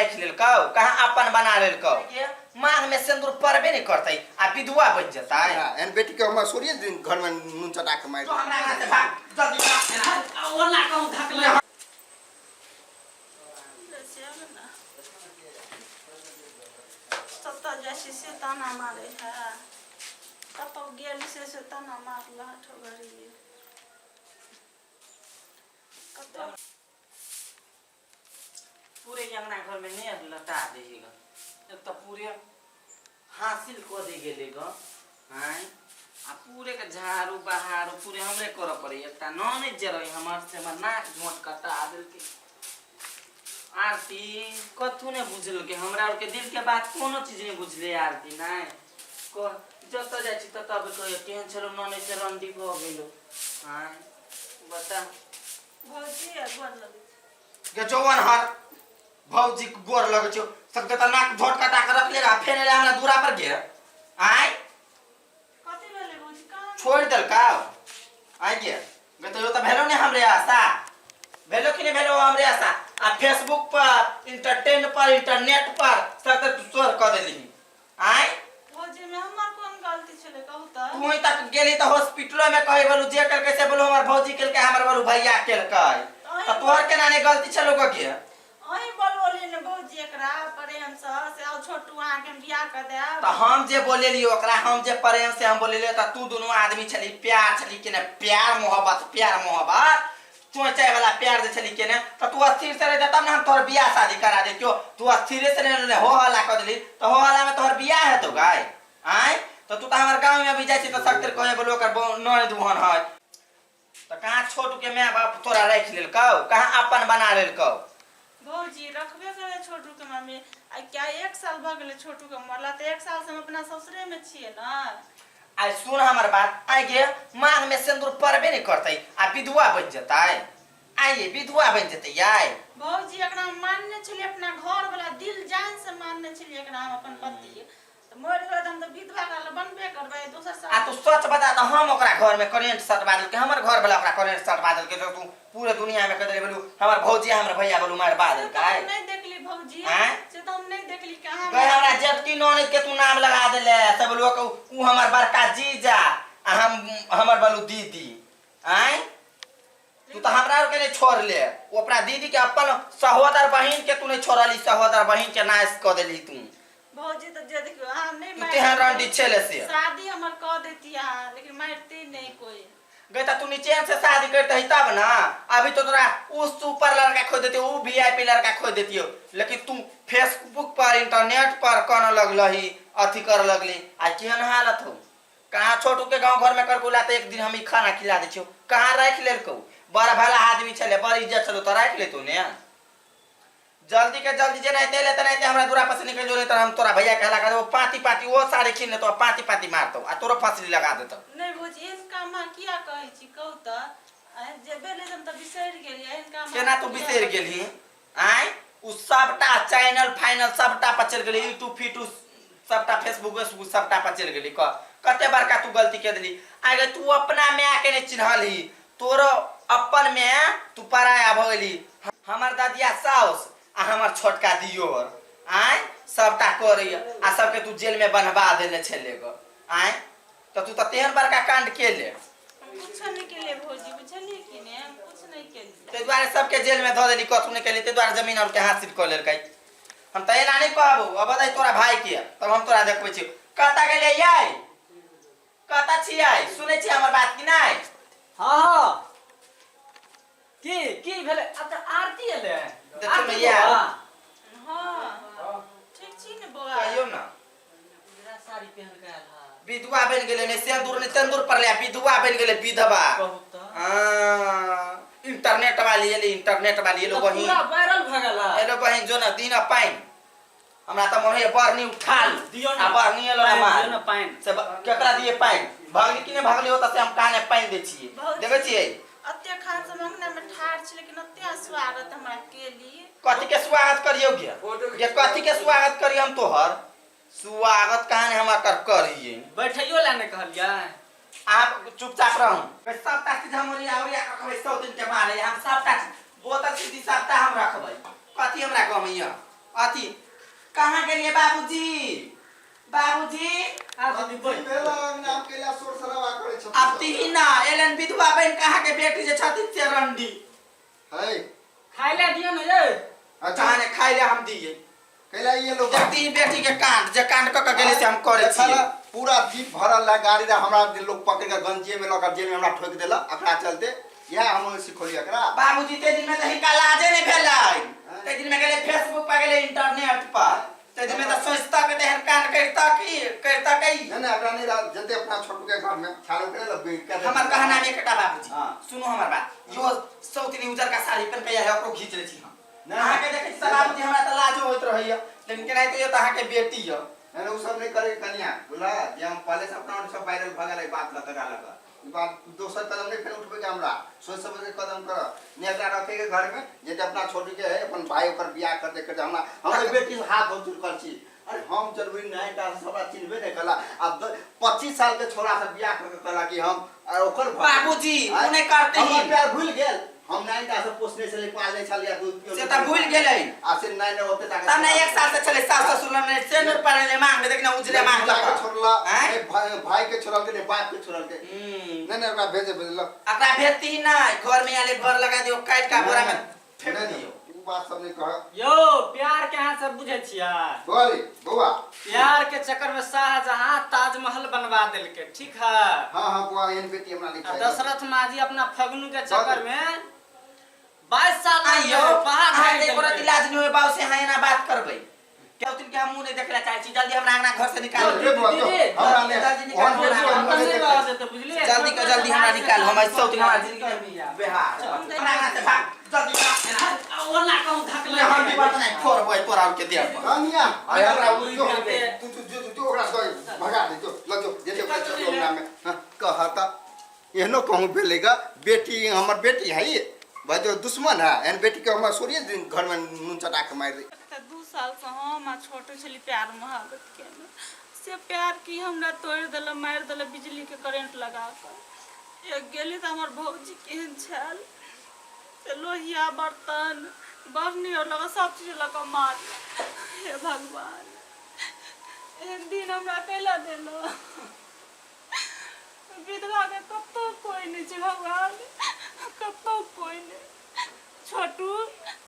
राखि लेलकौ, कहाँ अपन बना लेलकौ। मांग में सिंदूर पड़बे नहीं करतै आ विधवा बनि जेतै। हाँ, एहन बेटी के हमरा सोरिए दिन घर में नून चटा के मारि। तो हमरा यहाँ से भाग जल्दी भाग। ओना कहूँ धकले। कतऽ जाइ छी से ताना मारै है, कतौ गेल से ताना मारल ठोगरी कतौ। पूरे अंगना घर में नहीं लटा देगा, एक तो पूरे हासिल कऽ दे गेलै ग। आँय, आ पूरे के झाड़ू बहारू पूरे हमरे करऽ पड़ै। एकटा ननद जे रही हमर से हमर नाक झोंट कटा देलकै। आरती कथू नहि बुझलकै, हमरा आरके दिल के बात कोनो चीज नहि बुझलै आरती। नहि कह, जतऽ जाइ छी ततऽ अबै कहैए केहन छलौ ननद से रंडी भऽ गेलौ। आँय बता। भौजी आ गोर लगै छी। गे जौवन हर भौजी के गोर लगै छौ, सबके तऽ नाक झोट कटा के रख लेगा, फेर एले हमरा दूरा पर गे। आँय कथी भेलै भौजी, कहाँ छोड़ि देलकौ? आँय गे, गे तो तऽ भेलो ने हमरे आशा, भेलो कि नहि भेलो हमरे आशा? आ फेसबुक पर इंटरटेन पर इंटरनेट पर सब तू शोर कऽ देलही। आँय भौजी में हमर कोन गलती छलै कहू तऽ? तू ही तक गेली तऽ हॉस्पिटलो में कहे बोलू जे केलकै से बोलू हमर भौजी केलकै, हमर बोलू भैया केलकै, तऽ तोहर केना नहि गलती छलौ गे? अहीं बोलबोलियै ने भौजी एकरा प्रेम से, से आओ छोटू अहाँके हम बियाह कऽ देब। तऽ हम जे बोलेलियै ओकरा, हम जे प्रेम से हम बोलेलियै तऽ तू दुनू आदमी छली प्यार छली के ने, प्यार मोहब्बत, प्यार मोहब्बत चोंचाय वाला प्यार जे छली के ने, तऽ तू अस्थिर से रहते तब ने हम तोहर बियाह शादी करा देतियो। तू अस्थिरे से नहीं हो हल्ला कऽ देली तऽ हो हल्ला में तोहर बियाह हेतौ गाय? आँय, तऽ तू तऽ हमर गाँव में भी जाइ छी तऽ सख्त कहे बोलो ओकर ननद ओहन है। तऽ कहाँ छोटू के माय बाप तोरा राखि लेलकौ, कहाँ अपन बना लेलकौ? भौजी रखबे करे छोटू के मम्मी। आ क्या एक साल भऽ गेलै छोटू के मरला, तऽ एक साल से हम अपना ससुरे में छियै ने। आइ सुन हमर बात, आइ गे मांग में सिंदूर पड़बे नहीं करतै आ विधवा बनि जेतै। आइ ये विधवा बनि जेतै आइ। भौजी एकरा हम मानने छलियै अपना घर वाला, दिल जान से मानने छलियै एकरा हम अपन पति, तऽ मरि गेलै तऽ हम तऽ विधवा काल बनबे करबै दोसर आ साल। तू सच बता तऽ हम ओकरा घर में करेंट सटवा देलकै, हमर घर वाला ओकरा करेंट सटवा देलकै तऽ तू पूरे दुनिया में कह देले बोलू हमर भौजी हमर भैया बोलू मारबा से तऽ देलकै। हम नहि देखली भौजी। आँय? से तऽ हम नहि देखली कहाँ। गए हमरा जेठकी ननद के तू नाम लगा देले, सब लोग उ हमर बड़का जीजा आ हम हमर बोलू दीदी। आँय तू तऽ हमरा आरके नहीं छोड़ ले, ओ अपना दीदी के अपन सहोदर बहिन के तू नहीं छोड़ली, सहोदर बहिन के नाश कऽ देली तू। भौजी तऽ जे देखियौ अहाँ नहि तू मारि तेहन रंडी छेले से। शादी हमर कऽ देती अहाँ, लेकिन मारती नहीं कोई। गई तऽ तू नीचे से शादी करते तब ना, अभी तो तोरा उस सुपर लड़का खोज देती, उ वीआईपी लड़का खोज देती हो, लेकिन तू फेसबुक पर इंटरनेट पर कन लगलही अथी कर लगली। आ केहन हालत हो, कहाँ छोटू के गांव घर में कर बोला तो एक दिन हम ई खाना खिला दै छियौ, कहाँ राखि लेलकौ? बड़ भला आदमी छलै, बड़ इज्जत छलौ तऽ राखि लेतौ ने। जल्दी के जल्दी जेनाहिते एलै तेनाहिते हमरा दूरा पर से निकलि जो, नहीं तऽ हम तोरा भैया के हल्ला कर देबौ, पाती पाती ओ साड़ी छीन लेतौ, पाती पाती मारतौ आ तोरो फसली लगा देतौ। नहि भौजी, एहन काम अहाँ किया कहै छी कहू तऽ? आँय, जे भेलै से हम तऽ बिसरि गेलियै, एहन काम अहाँ केना तू किया बिसरि कहै? गेलही? आँय, ओ सबटा चैनल फाइनल सबटा पर चलि गेलै, यूट्यूब फीट्यूब सबटा, फेसबुक वेसबुक सबटा पर चलि गेलै। कह कते बड़का तू गलती के देली। आइ गे तू अपना माय के नहि चिन्हलही, तोरो अपन माय तू पराया भऽ गेली। हमर ददिया साउस आ हमर छोटका दियोर आँय सबटा करैया आ सबके तू जेल में बन्हबा देने छले ग। आँय तऽ तू तऽ तेहन बड़का कांड केले। हम कुछो नहि केलियै भौजी, बुझलियै कि नहि, हम कुछ नहि केलियै। ताहि दुआरे सबके जेल में धऽ देली, कथू नहि केली, ताहि दुआरे जमीन आरके हासिल कऽ लेलकै। हम तऽ एना नहि कहबौ, अब बताइ तोरा भाई के तब हम तोरा देखबै छियौ। कतऽ गेलियै यै, कतऽ छियै, सुनै छियै हमर बात कि नहि? हाँ हाँ, की की भेलै? अच्छा आरती एलै। देखियौ आरती ने यार। बौआ। हाँ ठीक छी ने बौआ? कहियौ ने। उजरा साड़ी पहन के आयल है। विधवा बनि गेलै, नहि सिन्दूर नहि तंदूर पड़लै, आ विधवा बनि गेलै विधवा। कहू तऽ। हाँ, इंटरनेट वाली एलै, इंटरनेट वाली एलो तऽ बहिन। पूरा वायरल भऽ गेल है। एलो बहिन जो ने दिन पानि, हमरा तऽ मन होइए बढ़नी उठा लू। दियौ ने। आ बढ़नी एलो पानि मार दियौ ने पानि। से केकरा दिए पानि? भगली कि नहि भगली होता से हम कहाँ पानि दै छियै? भौजी। देखै छियै। अते खान से अंगना में ठाढ़ छी, लेकिन अते स्वागत हमरा केली। कथी के स्वागत करियौ गे? गे कथी के स्वागत करियौ हम तोहर? स्वागत कहाँ ने हमरा कर करिए। बैठैयो ला नहि कहलियै। आप चुपचाप रहू। सबटा चीज हम ओरिया ओरिया के रखबै, 100 दिन के मारे हम सबटा चीज बोतल सीधी सबटा हम रखबै। कथी हमरा गमैया? अथी कहाँ गेलिए बाबूजी? बाबूजी आ दीदी बैठ। भेल नाम कैला शोर शराबा करै छौ? अब तीही ना एलन विधवा बहन कहाँ के बेटी जे छथिन से रंडी है। खाइ ले दियौ ने ये। अच्छा। कहाँ ने खाइ ले हम दिए। कैला ये लोग देखती बेटी के कांड जे कांड क के गेले से हम करे छियै। पूरा जीप भरल रहे गाड़ी रहे, हमरा लोग पकड़ के गंजिए में लऽ के जेल में हमरा ठोकि देलक। एकरा चलते इएह हम सिखौलियै एकरा। बाबूजी ते दिन में तऽ हिनका लाजे नहि भेलै। ते दिन में गेलै फेसबुक पर, गेलै इंटरनेट पर, ते दिन में तऽ सोचता के तेहन कांड करिता की करिता कई। नहीं नहीं, एकरा नहीं रह जते अपना छोटू के घर में छालो के ल। हमर कहना में एकटा बाबूजी। हाँ। सुनू हमर बात, यो सौतनी उजर का साड़ी पहन के है, ओकरो घीच लै छी हम। नहीं। अहाँके देखै छी बाबूजी हमरा तऽ लाजो होइत रहैया, लेकिन केनाहितो यो तऽ अहाँके बेटी यऽ। नहीं नहीं, उ सब नहीं करे कनिया बुझला जे हम पहले से अपना सब वायरल भऽ गेलै बात लऽ तकरा लऽ कऽ ई बात दोसर कदम नहीं फेर उठबै के हमरा सोच समझ के कदम कर ने एकरा रखे के घर में जे अपना छोटी के है अपन भाई ओकर बियाह कर दे कर हमरा हमर बेटी से हाथ धो चुकल छी। अरे हम जरूरी नहीं टा सबरा चिन्हबे नहीं कला। अब 25 साल के छोरा से बियाह कर के कहला कि हम और ओकर बाबूजी उ नहीं करते हमर ही प्यार भूल गेल। हम नहीं टा से पोसने छलै पालने छलियै दूध पियो से तऽ भूल गेलै। आ से नहीं नहीं ओते तब ने एक साल से छलै सास ससुर ने से नहीं पड़ले मांग में देखना उजले मांग के लगा छोड़ला आँय? नहीं भाई के छोड़ल के नहीं बाप के छोड़ल के नहीं नहीं ओकरा भेजे भेजल अकरा भेजती ही ना घर में आले घर लगा दियो काट का बोरा में फेंक नहीं दियो। नहीं उ बात सब नहीं कह। यौ प्यार के अहाँ सब बुझै छियै? बोली बौआ। प्यार के चक्कर में शाहजहां ताजमहल बनवा देलकै, ठीक है? हाँ हाँ बौआ एहन बेटी हमरा नहीं आ चाहिए। दशरथ माझी अपना फगनू के चक्कर में 22 साल आइयो पहाड़ अहाँ ढाहि के देलकै। प्रति लाज नहीं होय बाबू से हाँ एना बात करबै क्यों तिनके हम मुंह नहीं देखला चाहै छी। जल्दी हमरा अंगना घर से निकाल। रे बौआ, जो, दीदी, हमरा नहीं जल्दी निकाल, ओहन बेटी हमरा हमरा नहीं नहीं रह जेतै, बुझलियै? जल्दी के जल्दी हमरा निकाल, हम सौ दिन हमार जिंदगी में बेहार। हमरा अंगना से भाग जल्दी भाग एना। आ ओना कहूँ धकलै। हम भी बात नहीं फोड़बै तोरा के देह पर। कनिया अरे हमरा तू तू तू जो जो ओकरा से भगा दे जो ल जो जे ओकरा छोड़ अंगना में। हाँ, कहता एहनो कहूँ भेलेगा बेटी हमर बेटी है भाई जो दुश्मन है एहन बेटी के हमर सोरिए दिन घर में नून चटा के मारि दे। तऽ 2 साल से हम आ छोटू छली प्यार मोहब्बत केने से प्यार की हमरा तोड़ि देलक मारि देलक बिजली के करेंट लगा कऽ। एक गेली तऽ हमर भौजी केहन छल से लोहिया बर्तन बरनी और लगा सब चीज लऽ कऽ मार। हे भगवान एहन दिन हमरा कैला देलक? विधवा के कतौ कोई नहीं छै भगवान, कतौ कोई नहीं। छोटू।